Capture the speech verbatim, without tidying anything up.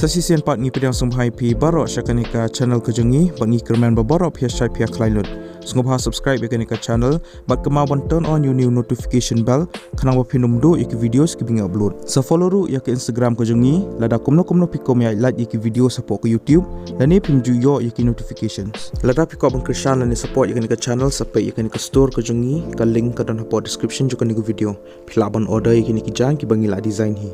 Sa shisien pat ngi pdiang sngewbha ïa phi baroh sha kane ka channel ka jong ngi, bad ngi kyrmen ba baroh phi ïa shait phi ïa khlaiñ lut. Sngewbha subscribe ïa kane ka channel, bad kynmaw ban turn on ïa une u notification bell, khnang ba phin ym duh ïa ki videos kiba ngi upload. Sa follow ruh ïa ka Instagram ka jong ngi, lada kumno kumno phi kwah ban ïa like ïa ki videos hapoh ka YouTube, lane phim ju ïoh ïa ki notifications. Lada phi kwah ban kyrshan lane support ïa kane ka channel, sa peit ïa kane ka store ka jong ngi, ka link ka don hapoh description jong kane ka video. Phi lah ban order ïa kine ki jaiñ kiba ngi la design hi.